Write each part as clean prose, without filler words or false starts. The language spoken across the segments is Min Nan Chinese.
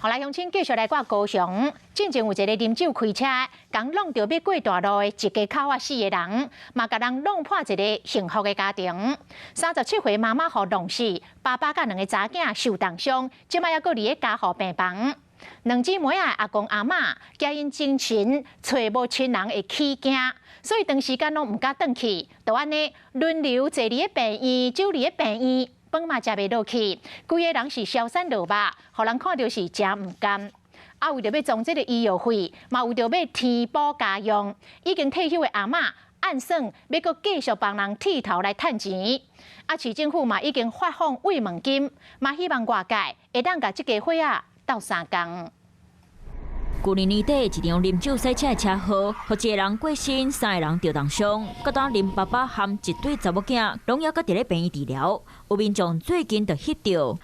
好來，鄉親繼續來掛高雄。進前有一個啉酒開車，共挵著欲過大路的一家口仔四个人，嘛共人挵破一个幸福的家庭。37歲媽媽予挵死，爸爸佮兩个查囝受重傷，這擺猶閣佇咧加護病房。兩姊妹仔阿公阿嬤驚𪜶精神揣無親人會起驚，所以長時間攏毋敢轉去，就按呢輪流坐佇咧病院，守佇咧病院，飯嘛食袂落去，規个人是消瘦落肉，予人看著是誠毋甘。啊，為著欲募這个醫藥費，嘛為著欲添補家用，已經退休的阿嬤按算欲閣繼續幫人剃頭來趁錢。啊，市政府嘛已經發放慰問金，嘛希望外界會當共這家伙仔鬥相共。舊年年底，一場啉酒駛車的車禍，予一个人過身，三个人著重傷。閣當林爸爸含一對查某囝，攏猶閣佇咧病院治療。有民眾最近就翕著，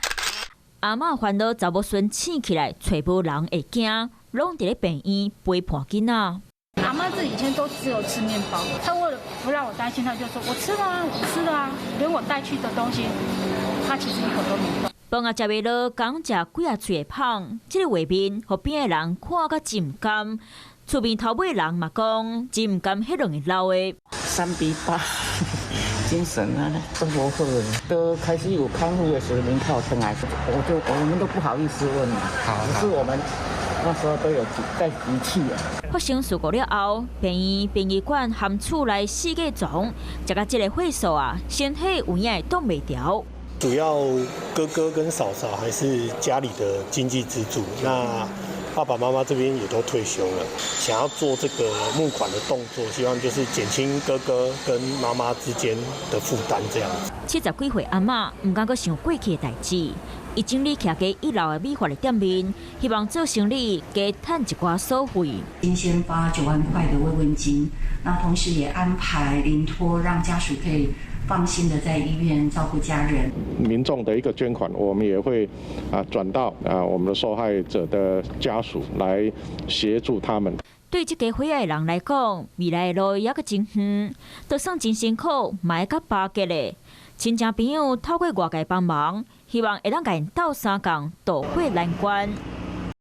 阿嬤煩惱查某孫醒起來，揣無人會驚，攏佇咧病院陪伴囡仔。阿媽這以前都只有吃麵包，她為了不讓我擔心，她就說我吃了啊，我吃了啊，連我帶去的東西，她其實一口都沒動。飯也食袂落，共食幾仔喙的芳，這个畫面，予邊的人看甲真毋甘。厝邊頭尾人嘛講，真毋甘彼兩个老的。3比8，精神啊都無好，都開始有看護的時候，靠轉來，我們都不好意思問了，只是我們那時候都有在儀器啊。發生事故了後，病院殯儀館含厝內四界傱，食甲這个歲數啊，身體有影會擋袂牢。主要哥哥跟嫂嫂還是家裡的經濟支柱，那爸爸媽媽這邊也都退休了，想要做這個募款的動作，希望就是減輕哥哥跟媽媽之間的負擔，這樣子。70幾歲阿嬤毋敢閣想過去的代誌，伊整理徛佇一樓的美髮的店面，希望做生意加趁一寡所費。先發9萬塊的慰問金，那同時也安排臨托，讓家屬可以放心的在醫院照顧家人。民眾的一個捐款，我們也會轉到我們的受害者的家屬來協助他們。對這家伙仔的人來講，未來的路猶閣真遠，就算真辛苦，嘛會較巴結的。親情朋友透過外界幫忙，希望會當共𪜶鬥相共渡過難關。